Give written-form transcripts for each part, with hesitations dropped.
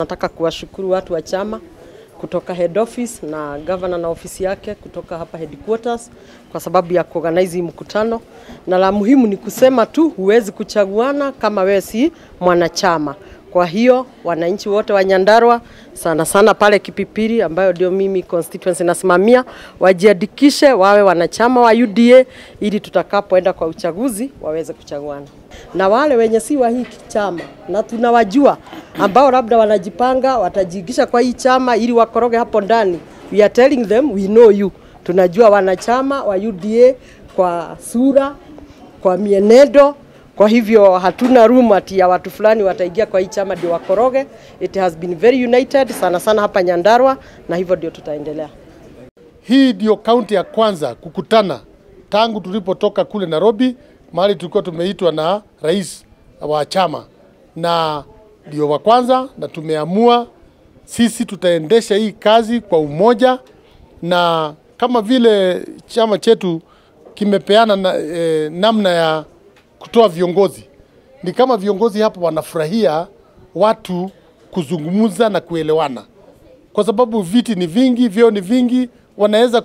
Nataka kuwashukuru watu wa chama kutoka head office na governor na ofisi yake kutoka hapa headquarters kwa sababu ya kuorganize mkutano. Na la muhimu ni kusema tu, huwezi kuchaguana kama wewe si mwanachama. Kwa hiyo wananchi wote wa Nyandarua, sana sana pale Kipipiri ambayo ndio mimi constituency nasimamia, wajiandikishe wawe wanachama wa UDA ili tutakapoenda kwa uchaguzi waweze kuchaguana. Na wale wenye si wa hii chama na tunawajua ambao labda wanajipanga watajiingisha kwa hii chama ili wakoroge hapo ndani, we are telling them we know you. Tunajua wanachama wa UDA kwa sura, kwa mienendo. Kwa hivyo hatuna room ati ya watu fulani wataingia kwa hii chama ndio wakoroge. It has been very united sana sana hapa Nyandarua, na hivyo ndio tutaendelea. Hii ndio kaunti ya kwanza kukutana tangu tulipotoka kule Nairobi, mahali tulikuwa tumeitwa na rais wa chama, na ndio wa kwanza, na tumeamua sisi tutaendesha hii kazi kwa umoja, na kama vile chama chetu kimepeana namna ya kutoa viongozi, ni kama viongozi hapo wanafurahia watu kuzungumza na kuelewana, kwa sababu viti ni vingi, vyeo ni vingi, wanaweza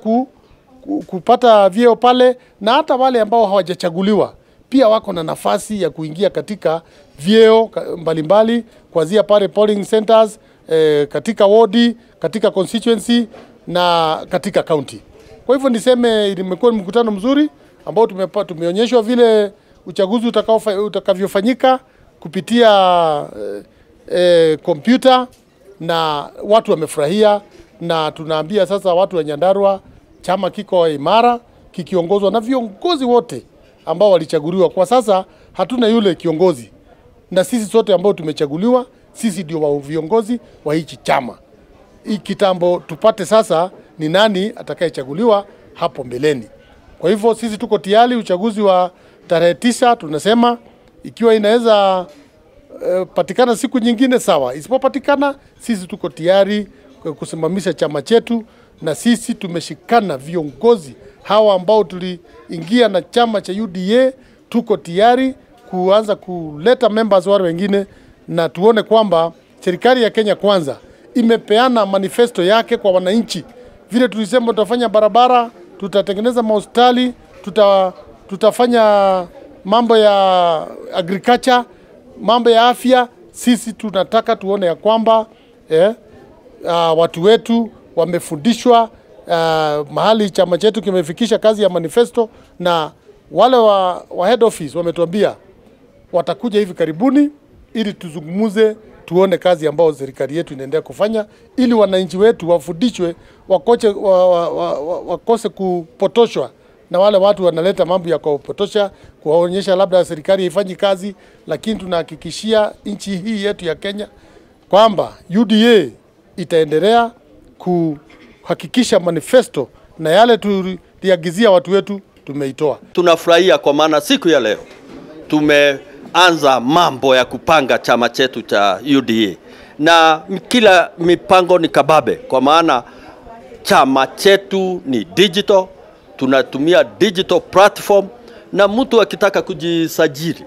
kupata vyeo pale, na hata wale ambao hawajachaguliwa pia wako na nafasi ya kuingia katika vyeo mbalimbali, kuanzia pale polling centers, katika wodi, katika constituency na katika county. Kwa hivyo niseme imekuwa mkutano mzuri ambao tumeonyeshwa vile uchaguzi utakavyofanyika kupitia kompyuta, na watu wamefurahia. Na tunaambia sasa watu wa Nyandarua, chama kiko imara kikiongozwa na viongozi wote ambao walichaguliwa. Kwa sasa hatuna yule kiongozi, na sisi sote ambao tumechaguliwa sisi ndio viongozi wa hichi chama. Hii kitambo tupate sasa ni nani atakayechaguliwa hapo mbeleni. Kwa hivyo sisi tuko tayari uchaguzi wa tarehe 9, tunasema ikiwa inaweza patikana siku nyingine sawa, isipopatikana sisi tuko tayari kusimamisha chama chetu, na sisi tumeshikana viongozi hawa ambao tuliingia na chama cha UDA, tuko tayari kuanza kuleta members wale wengine, na tuone kwamba serikali ya Kenya Kwanza imepeana manifesto yake kwa wananchi. Vile tulisema tutafanya barabara, tutatengeneza mahospitali, tutafanya mambo ya agriculture, mambo ya afya. Sisi tunataka tuone ya kwamba watu wetu wamefundishwa mahali chama chetu kimefikisha kazi ya manifesto, na wale wa head office wametuambia watakuja hivi karibuni ili tuzungumuze, tuone kazi ambayo serikali yetu inaendelea kufanya, ili wananchi wetu wafundishwe, wakose kupotoshwa na wale watu wanaleta mambo ya kupotosha, kuwaonyesha labda serikali haifanyi kazi. Lakini tunahakikishia nchi hii yetu ya Kenya kwamba UDA itaendelea kuhakikisha manifesto na yale tuliagizia watu wetu tumeitoa. Tunafurahia kwa maana siku ya leo tumeanza mambo ya kupanga chama chetu cha UDA, na kila mipango ni kababe, kwa maana chama chetu ni digital. Tunatumia digital platform, na mtu akitaka kujisajili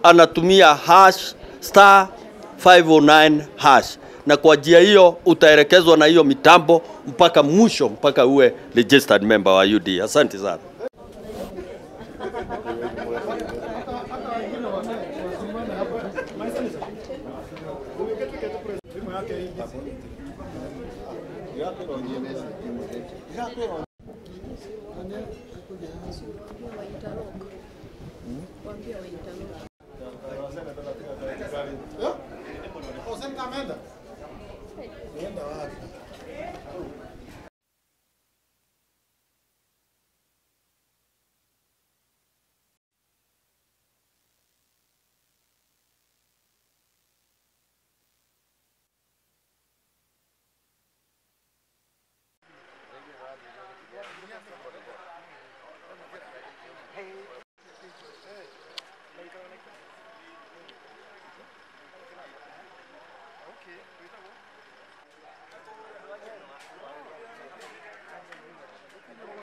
anatumia #*509#, na kwa njia hiyo utaelekezwa na hiyo mitambo mpaka mwisho, mpaka uwe registered member wa UDA. Asante sana. Nenda wapi?